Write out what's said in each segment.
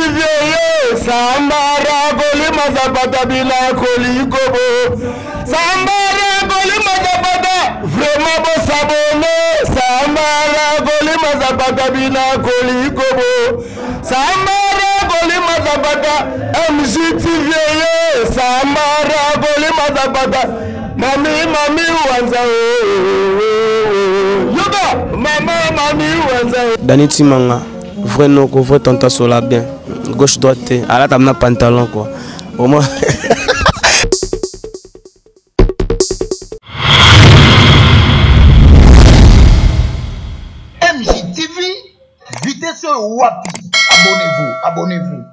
MJTV yo Sambara kolima zapata bina kolikobo Sambara kolima zapata vraiment bo s'abonner Sambara kolima zapata bina kolikobo Sambara kolima zapata MJTV yo Sambara kolima zapata Mami mami wanza oh, oh, oh. Yoga mama mami wanza Dani Timanga, vrai noko, vrai tonton sola bien. Gauche droite te, alata na pantalon quoi. Au moins MJTV, vitesse wapi? Abonnez-vous, abonnez-vous.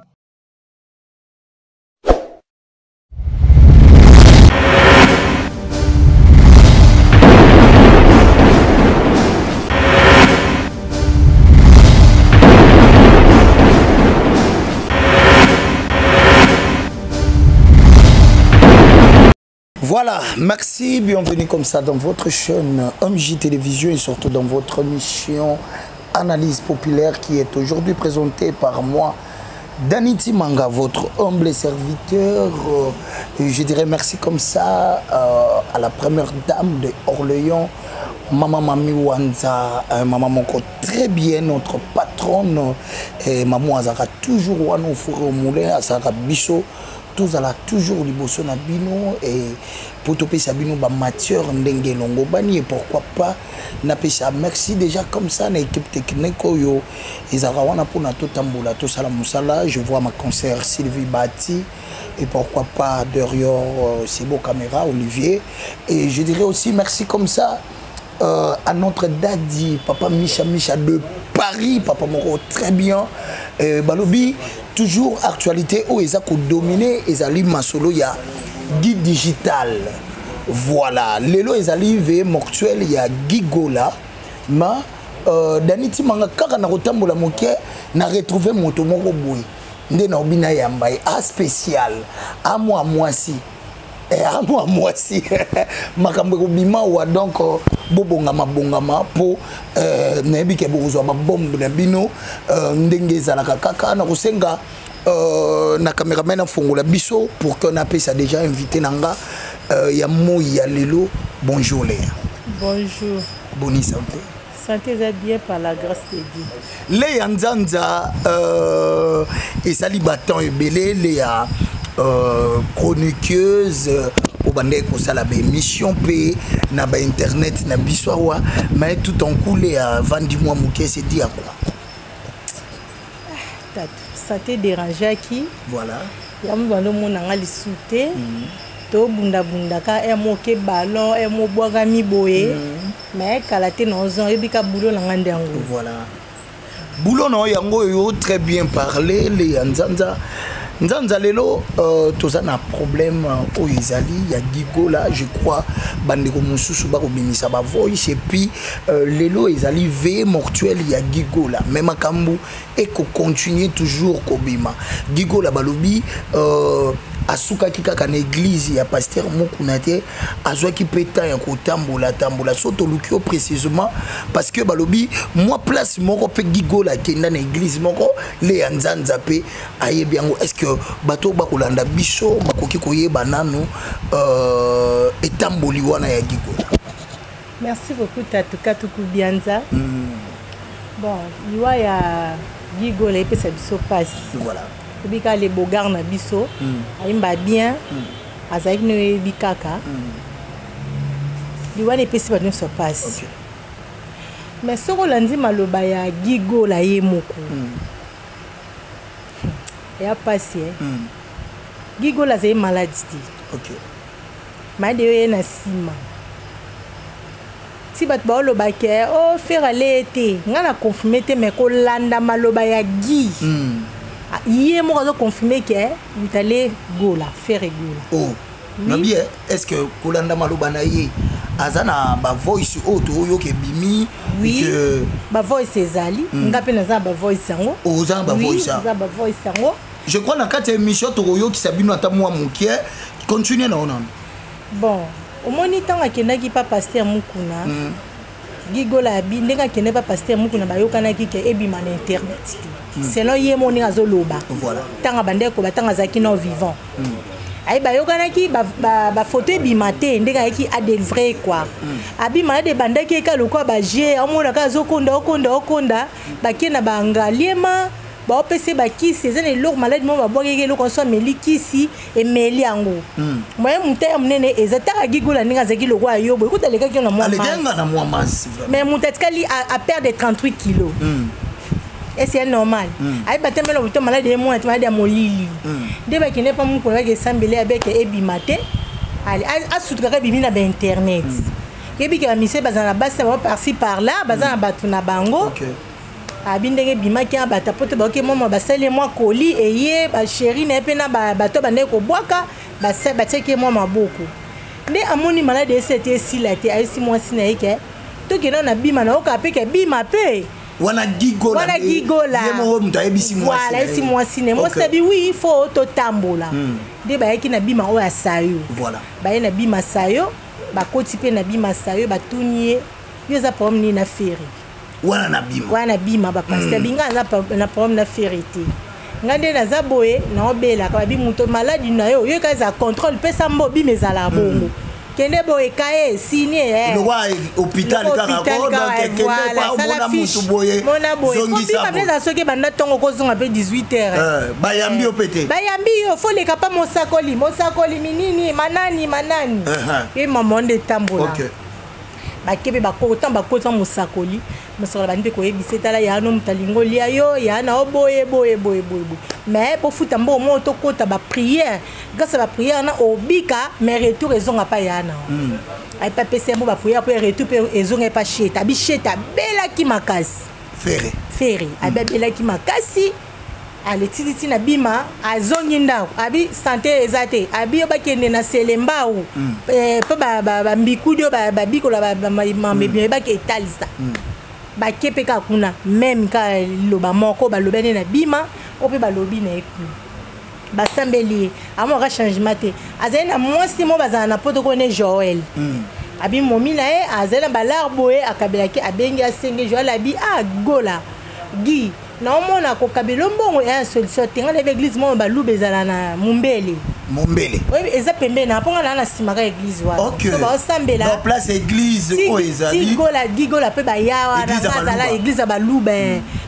Voilà, merci, bienvenue comme ça dans votre chaîne MJ Télévision et surtout dans votre mission Analyse Populaire qui est aujourd'hui présentée par moi, Danny Timanga, votre humble serviteur. Je dirais merci comme ça à la première dame de Orléans, Maman Mami Wanza, Maman Moko, très bien, notre patronne, et Maman Azara, toujours wana au four au moulin, Azara Biso, tozala toujours liboso na bino et po topesa bino bamatière ndenge elongo bani. Et pourquoi pas napesa merci déjà comme ça na équipe technique oyo ezalaka wana mpona totambola tosala mosala. Je vois ma concert Sylvie Bati et pourquoi pas derrière c'est beau caméra Olivier. Et je dirais aussi merci comme ça à notre daddy papa Micha Micha de Paris, papa moko très bien. Balobi toujours actualité oyo eza kodomine ezali masolo ya Guy Digital. Voilà, lelo ezali veillée mortuelle ya Guy Gola, ma Dani Timanga kaka na kotambola moke na retrouver moto moko boye nde na obina yamba ye a spécial a mwa mwasi a mwa mwasi makambo ekobima wa. Donc bobongama bongama po nayebi ke bokozwa babombe na bino ndenge ezalaka kaka na kosenga na cameraman afongola biso pour que napesa déjà invité na nga ya moi ya lelo. Bonjour Léa. Bonjour. Boni santé? Santé eza bien par la grâce de Dieu. Léa Nzanza, ezali baton ebele Léa, chroniqueuse obandaki kosala baémission mpe na bainternet na biso awa, mais tout en coup Léa avandi mwa moke, c'est dit à quoi? Tatu, santé dérangeaki. Voilà. Yango bando omonanga lisu te, tobundabundaka e moke ballon e mobwakami boye, mais kala te na ozon oyebika boulot na nga nde yango. Voilà, boulot na yango oyo, très bien parlé Léa Nzanza. Nzanza, lelo toza na problème oyo ezali ya Gigola. Je crois bandeko mosusu bakobimisa bavoice et puis lelo ezali veillée mortuelle ya Gigola, mais makambo ekocontinue toujours kobima. Gigola balobi asukaki kaka na église ya pasteur Mokuna te, azwaki mpe temps ya kotambola tambola. So toluki yo précisément parce que balobi mwa place moko mpe Gigola akenda na église moko. Leya Nzanza mpe ayebi yango. Est ce que bato bakolanda biso bakoki koyeba nanu etamboli wana ya Gigola? Merci beaucoup Tatu Katuku Bianza. Bon, liwa ya Gigola epesa biso mpasi. Voilà. Oyebi le bogar na biso ayimba bien, azalaki no oyebi kaka liwa na epesi bato nyonso mpasi. Mais soki olandi maloba ya Gigola ye moko, eya mpasi e. Gigola azali maladi te. Maladi oyo ye na nsima ti bato baoloba ke o Ferre ale ye te, ngai na confirme te, mais kolanda maloba ya Guy, ye moko azoconfirme ke moto ale Gola, Ferre Gola. Oh. Oui. Nabi, est ce que kolanda maloba na ye aza na bavoice oyo toyoka ebimi? Oui. Que bavoice ezali, nga mpe naza na bavoice yango. Oza na bavoice? Oui, naza bavoice yango. Je crois na kati ya émission tokoyokisa bino ata mwa moke. Continue na yo nano. Bon, omoni ntango akendaki pa pasteur Mukuna. Gigola abi ndenge akende pa pasteur Mukuna, bayokanaki ke ebima na internet te, selon ye mo ndenge azoloba. Ntango abandaki koba, ntango azalaki non vivant, aye bayokanaki bafoto ebima te. Ndenge ayaki adélivrer quoi, abi malade ebandaki eka lokola baje, aomonaka azokonda, okonda, okonda. Bakie na bangaliema, baopesa ye bakisi. Eza na eloko maladi moko babwakaki, eloko nyonso ameli kisi, emeli yango moye moto ya monene eza taka. Gigola ndenge azalaki lokola yo boye, kuta alekaki yo na mwa Alekaki nga na mwa masse, vraiment. Mais moto atikali a perdre 38 kilos, est c'est normal? Ayeba te mela moto maladi ye mona te, maladi ya molili. Nde bakende mpa mokolo, bake esambeli, abeke ebima te. Ale asutukaka, ebimi na bainternet. Yebi ke bamisie bazala na basi na bango par-ci par-là, baza na bato na bango. Abi ndenge ebimaki ya bato po te, baoki mwa basali ye mwa koli eye bachéri na ye mpe na bato bandeki kobwaka, batiaki ye mwa maboko. Nde amoni maladi esi ete esila te, ayesi mwasi na ye ke tokenda na bima, nayoka mpe ke bima mpe. Wana Gigola? Wana Gigola. Ye moko moto ayebisi mwasi Voilà. na ye. Ayebisi mwasi na ye, mwasi abi oui, faut totambola. Nde bayaki na bima oyo asayo. Baye na bima sayo, bakoti mpe na bima sayo, batuni ye: yo eza problème nini na Ferre? Wana na bima? Wana bima, bapasteur binga aza na problème na Ferre te, ngai nde naza boye, naobelaka. Babi moto maladi na yo, yo eka eza contrôle, pesa mbo bima, ezala bongo, kende boye, kaye signe. Lokwa hôpital kaka ko, donc kende pa omona mutu boye. Mona boye. Zongisa. Bima eza soki ebanda ntongo, kozonga mpe 18 heures. Bayambi yo mpe te? Bayambi yo, fo leka pa mosakoli, mosakoli minini, manani manani. Ye mama nde etambola. Bake mpe bakoko, ntango bakota mosakoli, mosakoli bandi mpe koyebisa: etala ya no moto alingi olia yo, ya na o boye boye boye boye boye, mais bofuta mbongo moko, tokota baprière, grâce ya baprière wana obika, mais retour ezonga pa ya na ayebi apesa ye mbo baprière mpo retour mpe ezonga epa sheta. Abi sheta abelaki makasi. Ferre? Ferre abi abelaki makasi, ale tititi na bima, azongi ndako, abi sante eza te. Abi yo bakende na selembau mpo bambikudi oyo babikola mamebima ebaki etalisa. Bake mpe kaka kuna, même kaka liloba moko balobi ane na bima oyo mpe balobi na ye kuna, basambeli ye, amwaka changement te. Azali na mwasi mo bazala na poto kone Joel, abi momi na ye azali na balare boye, akabelaki, abengi, asenge Joel, abi ah Gola Gi, naomona kokabela mbongo eya solution te, ngai nayebi église moko baluba ezala na Mumbele. Mombele? Oyebi eza pembeni na mpo ngai naa na nsima ka église wana. Ok. So baosambela. Donc place église oyo ezali. Tigola, Gigola mpe baya wana. Église ya Nga azala Baluba. Église ya baluba,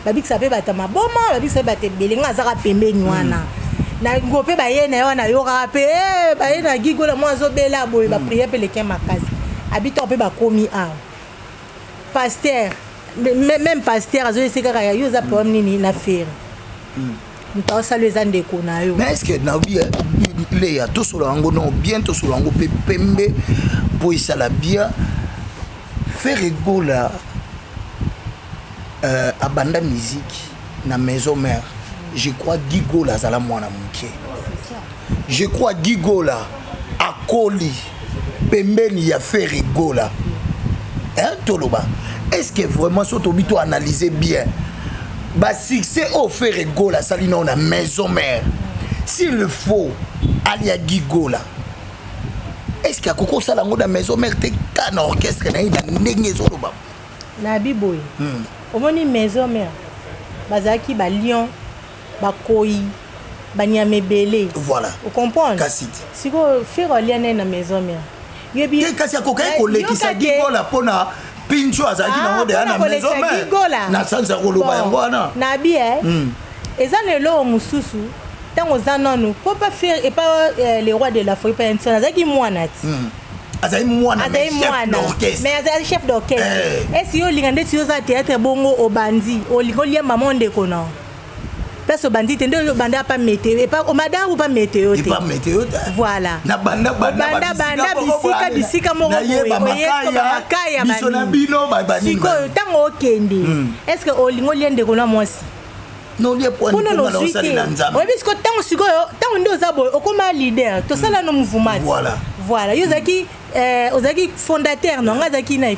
babikisa mpe bato ya maboma, babikisa mpe bato ebele. Nga azaka pembeni wana na ngo mpe baye na ye wana, ayokaka mpe baye na Gigola mwa azobela boye, baprière mpe leke makasi. Abi ntango mpe bakomi awa, pasteur, même pasteur azoyesi kaka ya yo eza problème nini na Ferre, moto aosala eza ndeko na yo. Mais est ce que nabi Leya, tosolola yango non bien, tosolola yango mpe pembe mpo esala bien. Ferre Gola abanda musique na maison mère, je crois Guy Gola azala mwana moke. Je crois Guy Gola akoli pembeni ya Ferre Gola, hein. Toloba, est ce que vraiment so tobi to analyser bien basuccès oyo Ferre Gola asali nao na maison mère, s'il le faut alia Guy Gola, est ce que akoki kosala yango na maison mère te, ka na orchestre na ye na ndenge ezoloba? Nabi boye, omoni maison mère bazalaki balion, bakoyi, banyama ebele. Ocomprendre? Kasi te. Sikoyo Ferre alia naye na maison mère, yebi Te, kasi akokaki kolekisa yoka te. Gigola mpona pincho azalaki nango deya na mpona maison kolekisa mère. Gigola. Na sanza ya koloba yango wana. Nabi eza na eloko mosusu, ntango oza nanu mpo pa Ferre epa le roi de l'Afrique pa Nsona, azalaki mwana ti. Azali mwana, mais Azali chef mwana d'orchestre. Mais azali chef d'orchestre. Eh. Esi yo olinga ndeti yo oza théâtre bongo, obandi olinga oliamba mo ndeko na place, obandi te nde obanda pa météo, epa omada pa météo te. Epa météo te. Voilà. Na banda banda. Banda banda bisika bisika moko boye, nayeba oyesko makaya bamakaya. biso na Banini. bino banini. Sikoyo ntango okende, est ce que olingi olia ndeko na mwasi? Nolie mpona nozwi te. Osalela Nzambe. Oyebi sikoyo, ntango sikoyo, ntango nde oza boye, okóma leader, tosala no mouvement ti. Voilà, yo ozalaki ozalaki fondateur no, nga azalaki na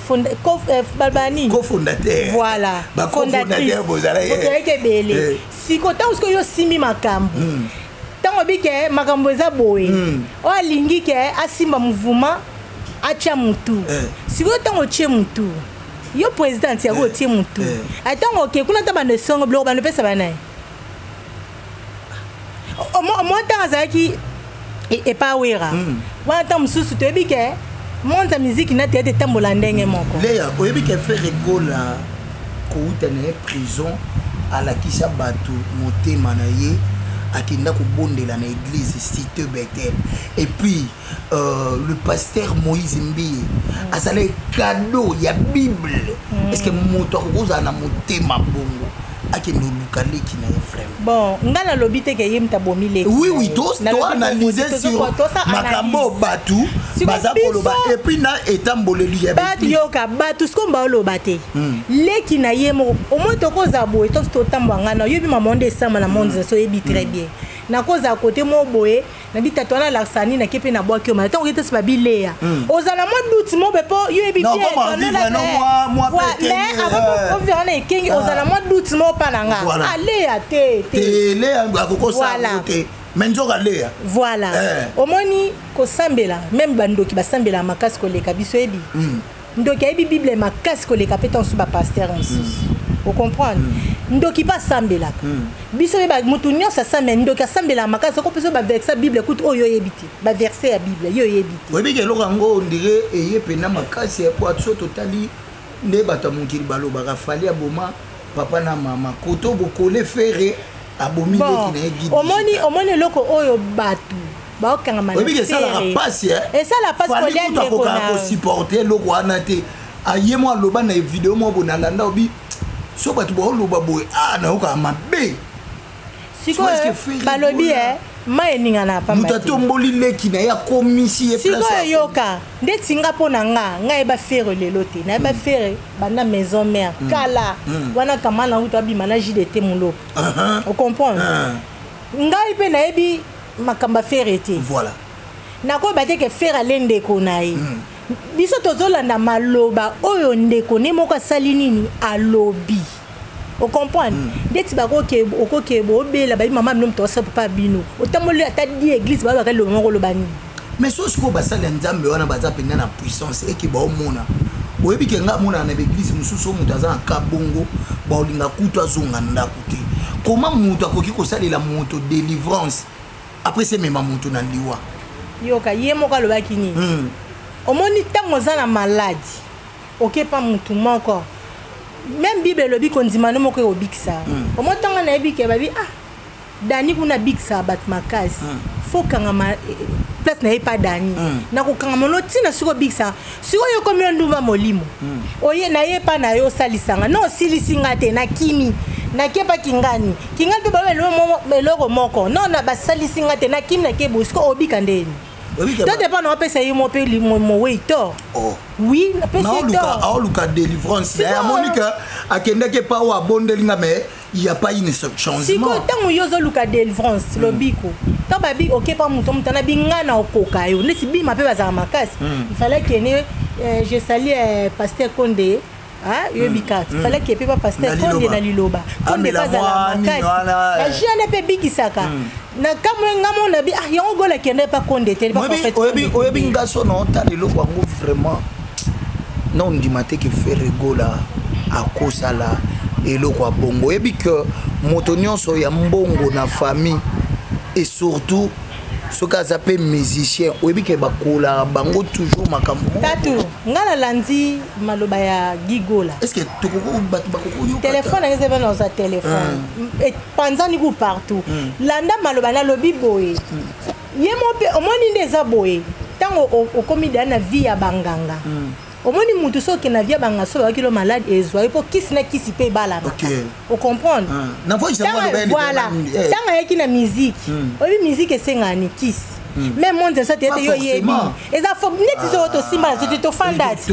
balobaka nini? Cofondateur. Voilà. Bacofondateur bozalaki. Ozalaki ebele. Sikoyo ntango sikoyo yo osimbi makambo, ntango obi ke makambo eza boye, oyo alingi ke asimba mouvement, atya mutu. Sikoyo ntango otie mutu Yo président yango otie motu. Atango oke kuna, ata bando esongo, biloko bando epesa bana ye. Omoi ntango azalaki epa Wera wana, ntango mosusu toyebi ke monde ya miziki na théâtre etambola ndenge moko. Leya, oyebi ke Ferre Gola kouta na ye prison, alakisa bato motema na ye, akenda kobondela na église Cité Bethel et puis le pasteur Moïse Mbiye azala cadeau ya Bible. Est ce que moto akokozala na motema bongo, akende oluka leki na ye vraiment? Bon, nga nalobi te ke ye moto abomi leki. Oui, toanalyse sur makambo bato baza koloba et puis na etamboleli ya bato. Yoka, bato sikoyo baoloba te leki na ye moko. Omoi tokozala boye, tosi totambola, ngai na oyebi mama nde esama na monde, so oyebi très bien. Nakozala kote mo boye na bitatu wana, alakisa nini, nake mpe nabwaki yo mana. Ntango okete so babileya, ozala mwa doute mo be, mpo yo yebi mais avant wana ekengi, ozala mwa doute mo mpa na nga aleya te. Te, mais nzoka leya. Voilà, omoni kosambela, même bandoki basambela makasi koleka biso. Yebi ndoki ayebi Bible makasi koleka mpe ntango bapasteur mosusu, ocomprendre? Ndoki mpe asambelaka biso mpe, motu nyonso asambela. Ndoki asambelaka makasi, okopesa baverset ya Bible kutu oyo oyebi te, baverset ya Bible yo oyebi te. Oyebi eloko yango, ondire eye mpena makasi ya po so totali nde bato ya mokili balobaka Fally aboma papa na mama, koto bokole Ferre abomi leki na ye. Omoni, omoni eloko oyo bato baokangama. Oyebi esalaka pasi. Esala pasi kolia ndeko na kosupporte eloko wana te. Aye mo aloba na video moko boye, nalanda, obi so bato baoloba boye, a nayokaka mabe. Sikoyo balobi e mai eningana. Pamba moto atomboli leki na ye, akomisi ye. Sikoyo yoka, ndeti nga, mpo na nga, ngai yeba Ferre lelo te, nayeba Ferre banda Maison Mère kala wana, kama na uto abima na JDT Molopo, ocomprendre? Ngai mpe nayebi makambo ya Ferre te. Nakoyeba te ke Ferre ale ndeko na ye. Biso tozolanda maloba oyo ndeko ne moko asali nini, alobi, ocomprendre? Ndeti bakoke boobela, bayi mama bino, moto asala papa bino, otamboli ata di église, bayebaka liloba moko oloba nini. Mais so sikoyo basali ya Nzambe wana baza mpenza na puissance eke baomona. Oyebi ke nga amonaka na baeglise mosusu oyo moto aza na ka bongo, baolinga kutu azonga ndako te. Koma moto akoki kosalela moto délivrance, après semema moto na liwa? Yoka, ye moko alobaki nini? Omoni, ntango oza na maladi, okepa motu moko, même Bible elobi kondima no moko ekobikisa. Omoni, ntango nayebi ke babi, ah, Dani kuna abikisaka bato makasi, fo kangama place na ye pa Dani, nakokangama no ntina. Soki obikisaka, sikoyo okomi yo ndumba molimo, oye naye pa na yo, osalisanga no, osilisi nga te, nakimi, nakepa kingani kingani mpe bayo eloko moko non, na basalisi nga te, nakimi, nakeboyi. Sikoyo obika ndeni? To dépend na opesa ye mo mpe mowei tort. Oui, napesi ye tort. Aoluka délivrance, amoni ke akendaki epa oyo abondeli nga, mais il y a pas une changement. Sikoyo ntango yo ozoluka délivrance, lobiko, ntango babi okepa moto, moto ana binga na okoka yo neti bima mpe bazala makasi. Il fallait kene, je salue pasteur Konde, yoyebi karte, il fallait ke mpe ba pasteur Konde na liloba Konde mpe azala makasi, baji wana mpe ebikisaka. Na kamwe nga mona bi, ah, yango Gola kende pa Konde te. Oyebi, nga so na otala eloko yango, vraiment na ondima te ke Ferre Gola akosala eloko ya bongo. Oyebi ke moto nyonso ya mbongo na famille, et surtout soki aza mpe musicien, oyebi ke bakolaka bango toujours makambo. Tatu, nga nalandi maloba ya Gigola. Est ce que tokoko bato bakokoyoka? Telefone nange eza bana, oza telefone epanzani ku partout. Landa maloba nalobi boye, ye mo mpe omoni nde eza boye. Ntango okomi deya na vie ya banganga, omoni mutu soki okende na vie ya banganga, so bayaki lo malade, ezwa ye mpo kisi na kisi mpe ebalanaka, ocomprendre? Voilà, ntango ayaki na musique, oyebi musique esengaka ni kisi, mais monde eza te ete yo yebi eza fo neti soki tosimba na soki tofanda. Ti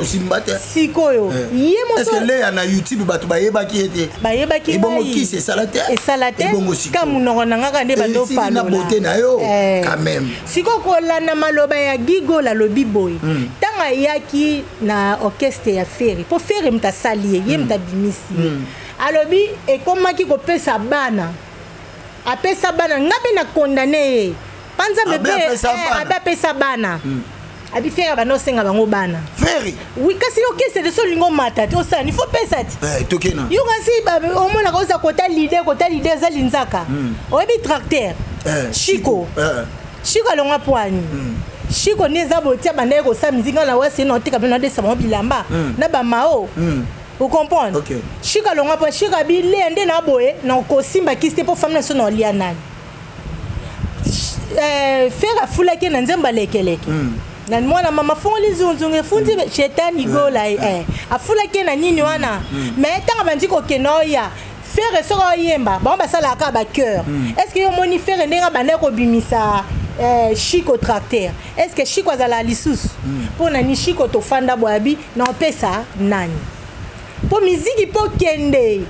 sikoyo ye mosoleya na YouTube, bato bayebaki ete bayebaki. Ebongo kisi esala te. Esala te ka monoko na ngaka nde bandopalola beauté na yo quand même. Sikoyo kolanda maloba ya Gigola, alobi boye: ntango ayaki na orchestre ya Ferre, mpo Ferre moto asali ye, ye moto abimisi ye, alobi ekomaki kopesa bana, apesa bana. Nga mpe na condamné ye mpa Nzambe mpe abe apesa bana. Abi Ferre banda osenga bango bana. Ferre. Oui, kasi orchestre de so lingo mata te osala, il faut pesa ti. Eh, tokena. Yo kasi omonaka oza kota leader, kota leader eza linzaka. Oyebi tracteur. Eh, Chico. Eh. Chico alongwa poani. Chico nde eza botia bandaki kosala miziki nga na wasi na oteka mpe nadesa bango bilamba na bamao. Ocomprendre? Ok. Chico alongwa po Chico abileya nde na boye na kosimba kisi te mpo famille na so na olia nani. Ferre afulaki na nzembo alekeleke na mwana mama fongoli nzunzungu efundi shetani gola ye afulaki ye na nini wana. Mais ntango bandi kokende oya Ferre, soki oyemba bango basalaka kaka bachœur. Est ce que yo omoni Ferre ndenge abandaki kobimisa Chico tracteur? Est ce que Chico azalaka lisusu? Mpo na ni Chico tofanda boye, abi na opesa nani mpo miziki mpo kende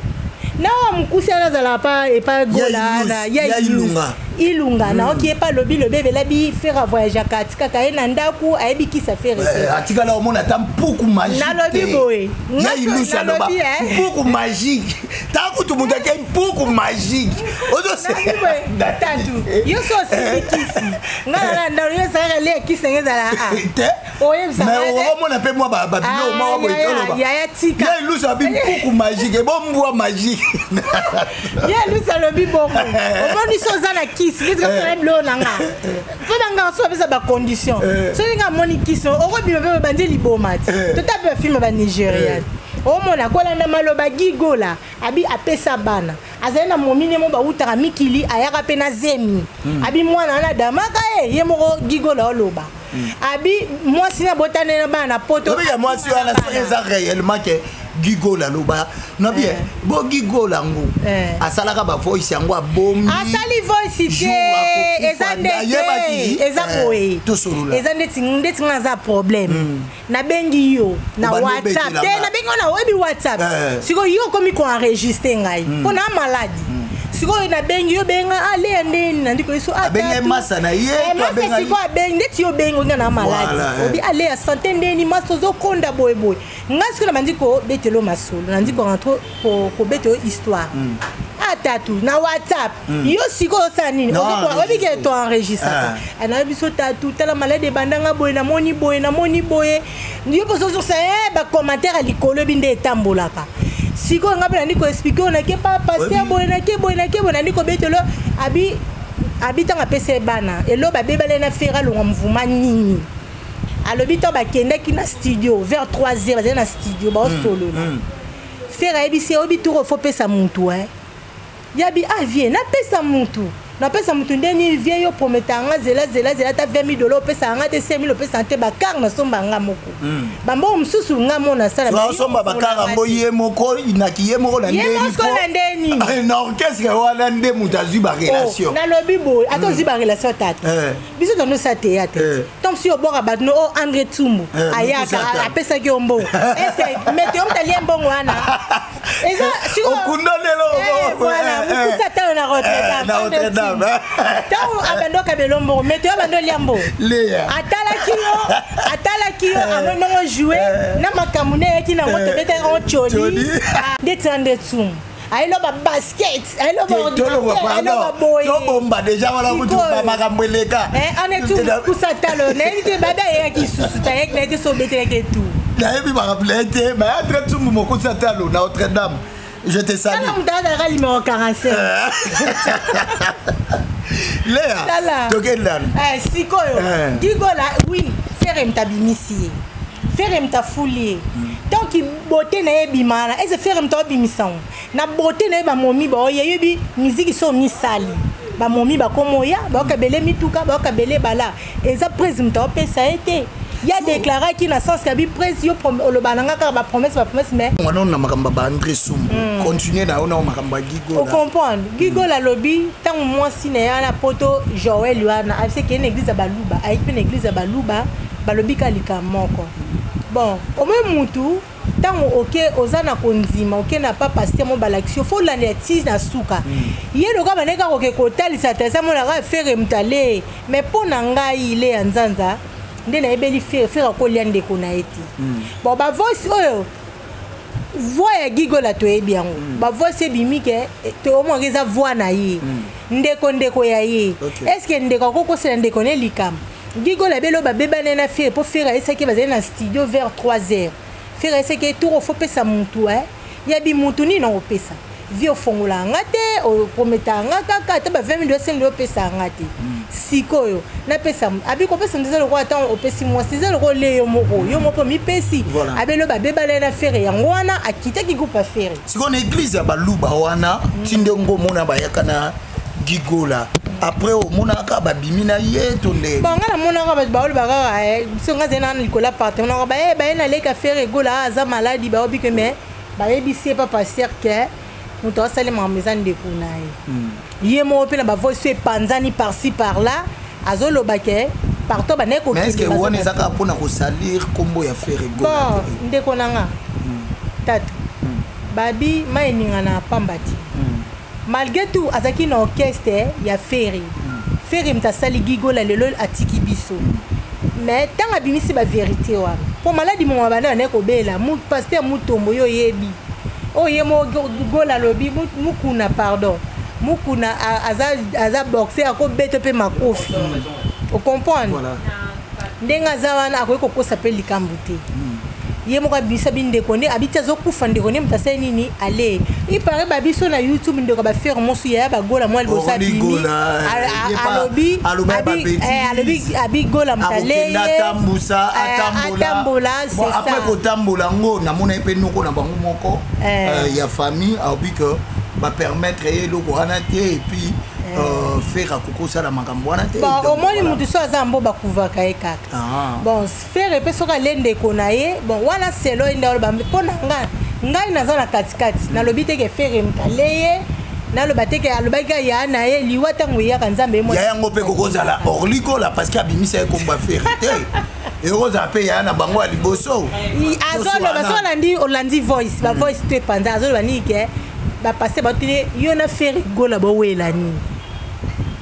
na oyo mokusi wana azalaka pa epa gola wana. Ya Ilunga. Ilunga naoki ye pa lobi lobi ebelabi Ferre avoyageaka, atikaka ye na ndako, ayebi kisa Ferre te. Atikala omona ata mpuku magique. Nalobi boye. Ya Ilusu aloba Nalobi, eh. mpuku magique, ta kutu moto ake mpuku magique. Nalobi boye, tatu yo so osimbi kisi nga na ndalo, yo ezalaka lia kisi ndenge ezala a te. Oyebisa Mais nga te. omona mpe mwa babilo Ah, mwa boye. Toloba yaya, tika. Ya Ilusu abi mpuku magique ebombwa magique. Ye lusi alobi bongo, omoni so oza na kisi neti bilo na nga mpo bangaka so bapesa bacondition. Soki nga amoni kisi okobima mpe babandi liboma ti. Tota mpe bafilme banigéria, omona kolanda maloba Gigola abi apesa bana, azali na momine mo bawutaka mikili, ayaka mpe na zemi. Abi mwana wana damaka ye, ye moko Gigola oloba abi mwasi na botane na bana na poto. Obika mwasi wana soki eza réellement ke Gigola aloba nabi bo Gigola yango asalaka bavoice yango abombi. Asali voice Jour te. akokufa, Eza ndete nayebaki, eza boye. Tosolola. Eza ndeti nga aza problème, nabengi yo na Obandi WhatsApp obetela te. nga. Nabengi yo na oyebi WhatsApp. Sikoyo yo okomi koenregistre ngai mpo na maladi. Sikoyo nabengi yo, benga aleya ndeni nandi koyeso. Abengi masa na ye to masa. Sikoyo abengi ndeti yo obengi olinga na maladi. Voilà, eh. Obi aleya sante ndeni masa ozokonda boyeboye. Ngai sikoyo nabandi kobetela yo masolo, nandi korentre kobetela yo histoire atatu na WhatsApp. Yo sikoyo osala nini? Non, Oyebi ke enregistré. to enregistraka nayebi biso tatu tala maladi ebandanga boye, namoni boye, namoni boye. Yo mpo ozozosa bacommentaire ya likolo ebi nde etambolaka. Sikoyo nga mpe nandi koexpliquer oyo nake pa pasteur boye, nake boye, nake boye, nandi kobetelo abi ntango apesa ye bana elo babebale na Ferre alongwa mvuma nini. Alobi ntango bakendaki na studio vers 3 heures, bazali na studio baosolola, Ferre ayebisi ye: oyebi turo fo pesa mutu e yabi ah vie napesa mutu, napesa mutu ndeni vie yo prometa nga zela zela zela ata 20 000 dollars opesa nga te, 5 000 opesa te, bakar nasomba nga moko, bambongo mosusu nga mo nasala. Osomba bakar yango ye moko naki ye moko na Ye ndeni moko na ndeni. Na orchestre wana nde moto azwi barelation. Oh, nalobi boye, ata ozwi barelation tata, biso tondosala théâtre. Ntango mosusu obwaka bato no o André Tumbu ayaka mokusa ata. Apesaki yo mbongo, est-ce meteo moto alie mbongo wana eza Okunda lelo. Eh, voilà, mokusa talo na Rotterdam. Na Rotterdam. Ntango abandi okabela mbongo, meteo abandi olia mbongo. Leya. Atalaki yo, atalaki yo, amoni ndongo joue na makambo nde eyaki nango. Tobetaki yango Tcholi. tcholi ndeti na nde Tumbu ayeloba basket, ayeloba Tolongwa. ordinateur, ayeloba Pardon, boye. tobomba deja wana kutu. Sikoyo. Makambo eleka. Ane tu kusa talo nayebi te babe ayeyaki susu te, ayeki naye te so obetelaki etu. Nayebi makambo na ye te, mais André Tumbu mokuti atalo na Notre Dame, je te salue. Tala moto azalaka numéro 45. Léa. Tala. Tokendana. Sikoyo Gigola, oui, Ferre moto abimisi ye, Ferre moto afuli ye. Donc beauté na ye ebima wana ese Ferre moto abimisa ngo na beauté na ye. Bamomi baoya, yebi miziki so misali, bamomi bakomoya, baokabele mituka, baokabele bala. Eza prise moto aopesa ye te. Ya déclaraki na sens kabi prise yo oloba na nga kaka bapromesse, bapromesse, mais Wana na makambo ya baandré Sumbu, continue na yo na makambo ya Gigola. Ocomprendre, Gigola alobi ntango mwasi na ye wana poto Joel wana abisi ekei na église ya baluba, ayeki mpe na église ya baluba, balobi ka likambo moko. Bon, omoi mutu ntango oke oza na kondima, oke na pa pasteur mo balakisi yo, fo olandela ti na suka. Ye loka bandeki kaka koke kotalisa te, eza monaka Ferre moto ale. Mais mpo na ngai le ya nzanza nde nayebeli Ferre, Ferre akolia ndeko na ye te. Bon, bavoice oyo, voix ya Gigola toyebi yango, bavoice ebimi ke toomwaka eza voix na ye, ndeko ndeko ya ye. Est ce que ndeko akokosela ndeko ne likambo? Gigola belo babebane na Ferre mpo Ferre ayesaki bazali na studio vers 3 heures. Ferre ayesaki tour ofo pesa mutu eh. Yabi mutu nini nakopesa vie ofongola nga te, oprometa nga kaka ata ba 20 000 dollars opesa nga te. Sikoyo napesa abi kopesa eza lokola ata opesi mwasi, eza lokola ole yo moko, yo moko mipesi. Abelo babebana na Ferre, yango wana akitaki groupe ya Ferre. Sikoyo na église ya baluba wana, ti ndenge omona bayaka na Gigola, après omonaka babimi na ye to nde? Bon, nga namonaka bato baoloba kaka biso, nga azali nana likolo appartement nanga, baye baye naleka Ferre Gola aza maladi, baobi ke mais bayebisi ye pa pasteur ke moto asali makambo eza ndeko na ye. Ye moko mpe na bavoice so epanzani par-ci par-là, azoloba ke partout bandaki kokende. Est-ce que wana eza kaka mpona kosalir nkombo ya Ferre Gola? Bon, ndeko na nga tatu babi mai eningana na pamba te. Malgré tout azalaki na orchestre ya Ferre. Ferre moto asali Gigola, lelo atiki biso, mais ntango abimisi bavérité wana mpo maladi mongo banda bandaki kobela, pasteur Mutombo, yo oyebi oyo ye mo Gola alobi Mukuna, pardon, Mukuna aza, aza boxe, akobeta mpe makofi, ocomprendre? Voilà. Ndenge aza wana akoki kokosa mpe likambo te. Ye moko abimisa bindeko nde abiti azokufa, ndeko nde moto asali nini ale ipare babiso na YouTube, ndeko baFerre mosu yaya bagola mwa liboso abimi alobi alobi abi Gola moto aleye. Atambusa, atambola. C'est ça. Après kotambola yango, namona ye mpe noko na bango moko ya famille alobi ke bapermettre ye eloko wana te, et puis Ferre akoki kosala makambo wana te. Bon, omoni motu so aza mbo bakuvaka ye kaka. Bon, Ferre mpe soki ale ndeko na ye, bon, wana selo ye nde aloba. Mpo na ngai, ngai naza na katikati, nalobi te ke Ferre moto ale ye, naloba te ke alobaki ya na ye liwa. Ntango eyaka, Nzambe ye. Ya yango mpe kokozala Orlikola, parce que abimisa ye komba Ferre te, ekozala mpe yaya na bango ya liboso. Azoloba so olandi, olandi voice, bavoice to epanza, azoloba nini ke bapaster batuni yo na Ferre Gola bowela nini,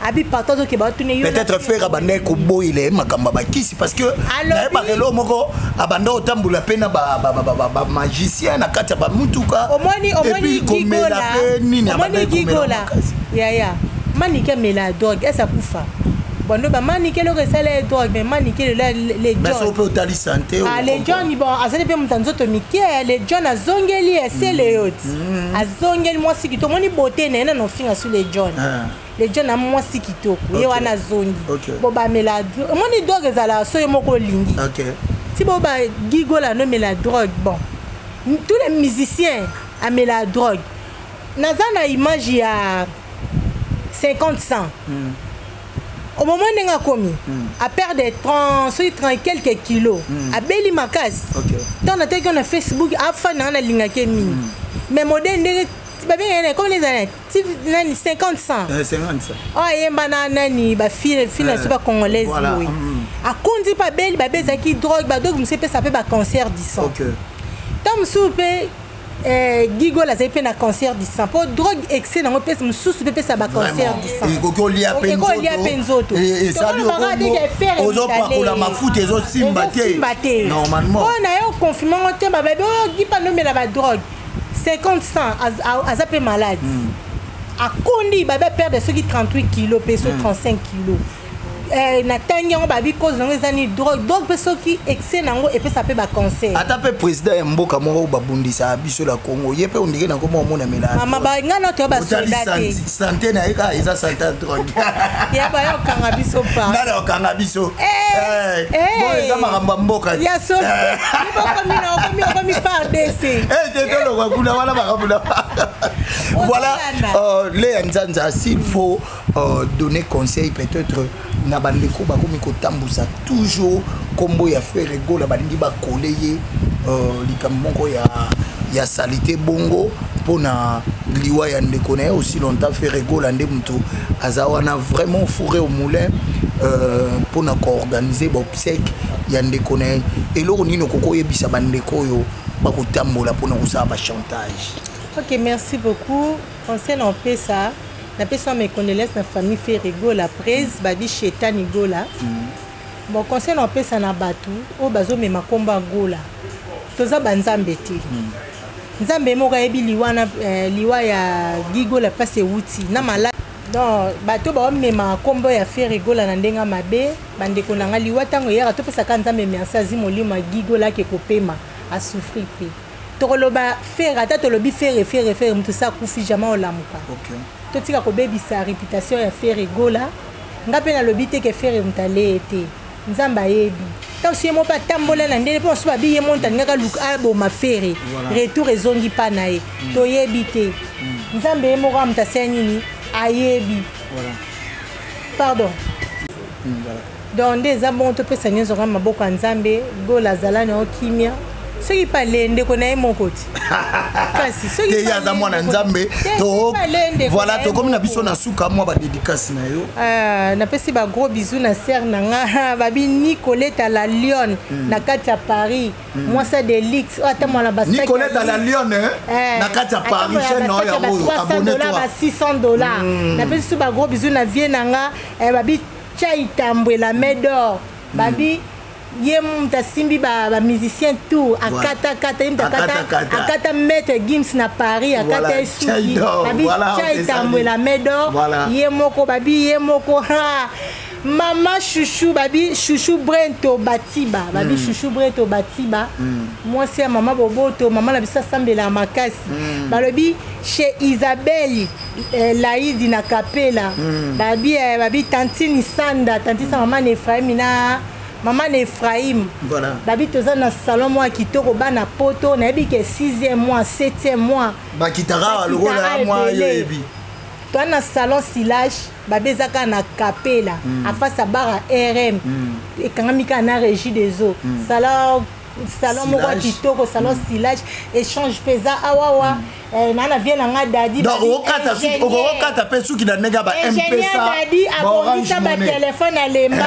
abi partout azoke batuni yo. Peut-être Ferre abandaki koboyela ye makambo ya bakisi, parce que nayebaka eloko moko, abanda kotambola mpe na bamagicien na kati ya bamutuka. Omoni, omoni Gigola, omoni Gigola yaya Manike amela drogue ese akufa bando bamanike, eloko esala ye drogue, mais Manike lelo le John mpe otali santé. Ah, le John, bon, azali mpe moto ya nzoto mike. Le John azongeli esele yo ti azongeli mwasi kitoko, omoni beauté na ye nano ofinga su le John. Le John na mwasi kitoko ye wana azongi. Bo bamela, omoni drogue ezalaka so ye moko olingi ti bo bagigola nomela drogue. Bon, tous les musiciens amela drogue. Naza na image ya 50 100 au moment ndenge akomi aperdre 30, soki 30 quelques kilos, abeli makasi. Ntango nataki na Facebook, afani nanga nalingaki ye mingi, mais modèle ndenge babengaki na komi ezala nani, 50 100 oyo ayemba na nani, bafile file na so bacongolaise boye, akondi mpe abeli. Babe ezalaki drogue, badrogue mosusu epesa mpe bacancer du sang. Ntango mosusu mpe Gigola azali mpe na cancer du sang, mpo drogue excès nango mpe mosusu mpe epesa bacancer du sang. Ekoki olia mpe nzoto. Ozopakola mafuta, ezosimba te. Normalement. Mpo na ye oconfirme ngo te, bababi oyo gipa nomela badrogue 50 100, aza mpe malade, akondi, babe perdre soki 38 kilo mpe so 35 kilo. Natangi yango, babi cause yango eza nini? Drogue. Drogue mpe soki excès nango epesa mpe bacancer. Ata mpe président ya mboka moko babundisaka biso na Congo, ye mpe ondike na koma omona mela. Mama, ngai na toya basoda te. Santé na ye kaka eza santé ya drogue. Ya baya okanga biso pa. Nani okanga biso? Bon, eza makambo ya mboka. Ya so okomi, okomi FARDC. Te, tolongwa kuna wana, makambo na voilà. Leya Nzanza, s'il faut donner conseil peut-être na bandeko bakomi kotambusa toujours nkombo ya Ferre Gola, balingi bakole ye likambo moko ya saleté bongo mpona liwa ya ndeko na ye, aussi longtemps Ferre Gola nde moto aza wana vraiment fourré au moulin mpona koorganiser baobsèques ya ndeko na ye, eloko nini okoki oyebisa bandeko oyo bakotambola mpona kosala bachantage? Ok, merci beaucoup. Conseil na opesa, napesa mes condoléances na famille Ferre Gola, prese babi Shetani Gola. Bon, conseil na opesa na bato oyo bazomema nkombo ya Gola, toza banzambe te. Nzambe moko ayebi liwa na liwa ya Gigola mpasi ewuti na maladi. Donc bato baomemaka nkombo ya Ferre Gola na ndenge mabe. Bandeko na nga, liwa ntango eyaka, topesaka Nzambe merci. Azwi molimo ya Gigola, ake kopema, asouffrir te. Tokoloba Ferre, ata tolobi Ferre, Ferre, Ferre, moto sa akufi, jamais olamuka. Totika kobebisa réputation ya Ferre Gola. Nga mpe nalobi te ke Ferre moto aleye te. Nzambe ayebi. Ntango so ye moko mpe atambola na ndenge mpo mosusu babi ye moto alingaka luka aboma Ferre, retour ezongi mpa na ye. Toyebi te. Nzambe ye moko amoto asala nini, ayebi. Pardon. Donc nde eza bongo, topesa nyonso kaka maboko ya Nzambe. Gola azala na yo kimia. Soki mpe ale ndeko na ye moko ti, kasi soki te, ye aza mwana Nzambe. Voilà, tokomi na biso na suka. Mwa badédicace na yo. Ah, napesi bagros bisous na sœur na nga, babi Nicoleta la Lionne na kati ya Paris, mwasa de luxe oyo atambola na Nicoleta la Lionne na kati ya Paris, chaîne oyo yango, abonne-toi. Ba 600 $. Napesi so bagros bisous na vie na nga, babi Chai Tambwe la main d'or, babi ye moto asimbi bamusicien tout, akatakata ye moto akata Maître Gims na Paris, akata ye suki. Babi Chai Tambwe la main d'or, ye moko, babi ye moko. Mama Chouchou, babi Chouchou Brento Batiba, babi Chouchou Brento Batiba, mwasi ya mama Boboto, mama na biso asambela makasi. Balobi chez Isabelle Laidi na Kapela, babi tantine Sanda, tantine sa mama na Ephraim, na mama na Ephraim. Babi toza na salon moko ya kitoko. Bana Poto, nayebi ke 6e mois, 7e mois, bakitaka lokola mwa yo yebi. Toza na salon Silage, babi eza kaka na Kapela, afasi ya bara RM, ekangami kaka na Régie des eaux. Salon moko ya kitoko, salon Silage. Échange mpe eza awawa naa na vie na nga Dadi. Okokata mpe suki na ndenge ya ba Mpesa. Dadi abongisa batelefone, alemba.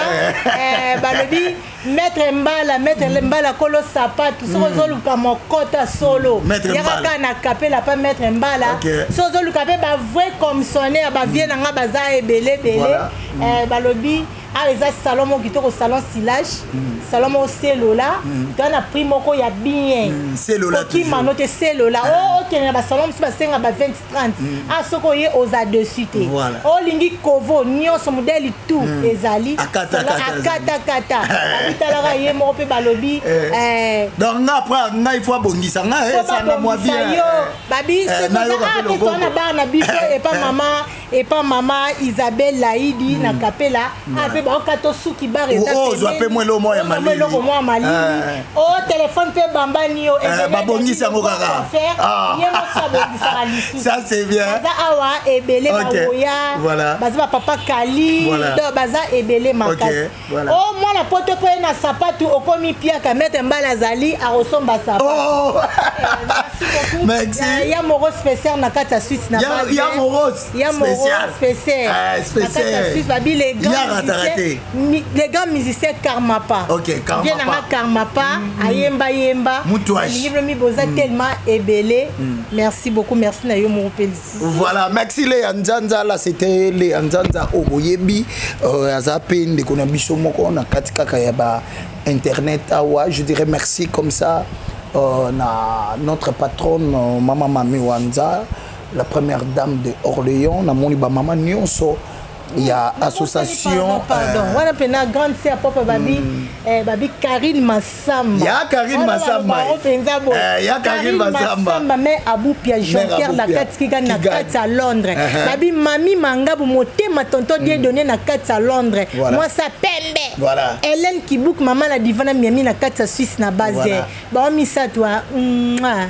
Balobi Maître Mbala, Maître Mbala kolo sapatu. Soki ozoluka mokota solo, yaka kaka na Kapela pa Maître Mbala. Soki ozoluka mpe bavrai commissionnaire, bavie na nga baza ebele ebele. Balobi awa eza salon moko kitoko, salon Silage, salon moko selola. Toza na prix moko ya bien, kokima no te. Selola, okende na basalon mosusu basenga ba 20, 30. A soki oye, oza dessus te. Olingi kovo nyonso, modèle tout ezali, akatakata abitalaka ye moko mpe balobi. Donc nga après ngai, faut abongisa nga esanga mwa bien. Yo babi mpe toza na bar na biso epa mama Isabelle Laidi na Kapela. A mpe baokata suki, bar. Ozwa mpe mwa eloko moko ya malili. Eloko moko ya malili o telefone mpe bambani yo. Babongisi yango kaka. Ye moso abongisaka lisusu. Ça, c'est bien. Baza awa ebele, bawoya baza bapapa Kali, donc baza ebele makasi. O mwana Poto mpo ye na sapatu okomi piaka, Maître Mbala azali, akosomba sapatu. Merci. Ya moro spécial na kati ya Suisse na Ya moro. Ya moro spécial na kati ya Suisse, babi les grands musiciens Karmapa. Vie nanga Karmapa ayemba yemba, alingi bino miboza tellement ebele. Merci beaucoup, merci na yo moko mpe lisusu. Voilà, merci Léa Nzanza. Là, c'était Léa Nzanza oboyebi, aza mpe ndeko na biso moko na kati kaka ya ba internet awa. Je dirais merci comme ça na notre patronne, mama Mami Wanza, la première dame de Orléans. Namoni bamama nyonso ya association. Pardon, wana mpena grande sœur papa, babi Karine Masamba. Ya Karine Masamba. Mpenza bo Ya Karine Masamba. Mais Abupia Jonker na kati kika na kati ya Londres, babi Mami Mangabu motema, tonton Dieudonné na kati ya Londres, mwasa pembe. Hélène Kibuk, mama na divan na Miami, na kati ya Suisse na base, bao misato.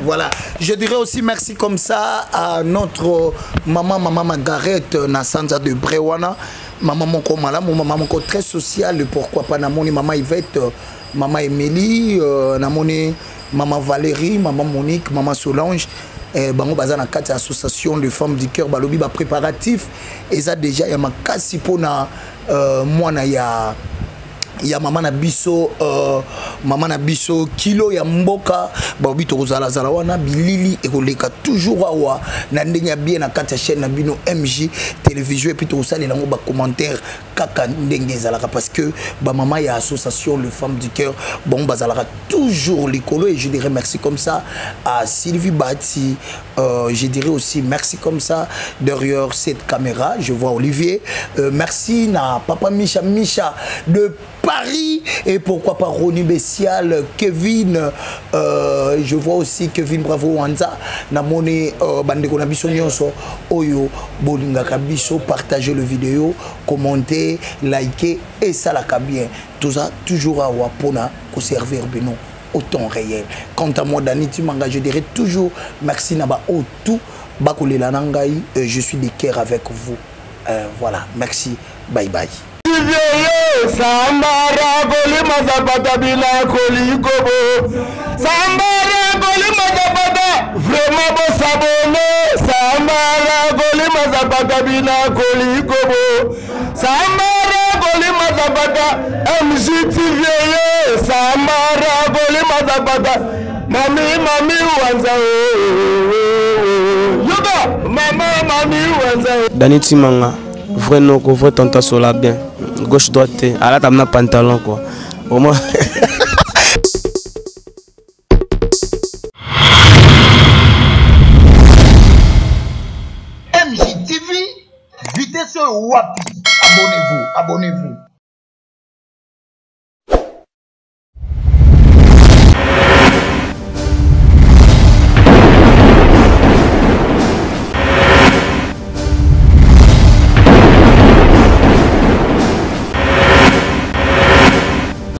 Voilà, je dirais aussi merci comme ça à notre maman, maman Margaret na Sanza de Brewana, maman moko malamu, maman moko très sociale. Pourquoi pas namoni maman Yvette, maman Émilie, namoni maman Valérie, maman Monique, maman Solange. Bango baza na kati ya association de femmes du cœur. Balobi bapréparatif eza déjà ya makasi mpona mwana ya Ya mama na biso, mama na biso kilo ya mboka baobi, tokozalazala wana, bilili ekoleka toujours awa na ndenge ya bien na kati ya chaîne na bino MJ Télévision. Et puis tokosalela yango bacommentaire kaka ndenge ezalaka, parce que bamama ya association Le Femme du Cœur, bon, bazalaka toujours likolo. Et je dirais merci comme ça à Sylvie Bati, je dirais aussi merci comme ça derrière cette caméra, je vois Olivier, merci na papa Micha Micha de Paris et pourquoi pas Ronnie Bessial, Kevin, je vois aussi Kevin Bravo Wanza, namoni bandeko na biso nyonso oyo bolingaka biso. Partager le vidéo, commenter, liker et ça la bien. Tout ça toujours awa pona ko servir bino au temps réel. Quant à moi, Dani Timanga, je dirais toujours merci na ba tout bakolela na ngai, je suis de cœur avec vous. Voilà, merci, bye bye. Sambara kolima zapata bila kolikobo, Sambara kolima zapata, vraiment bosabone. Sambara kolima zapata bila kolikobo, Sambara kolima zapata, MGTV, Sambara kolima zapata, mami mami wanza yoga, mama mami wanza. Dani Timanga, vrai noko, vrai tanta sola bien, gauche droite te, alata na pantalon quoi. Au moins. MJTV, vitesse wapi. Abonnez-vous, abonnez-vous.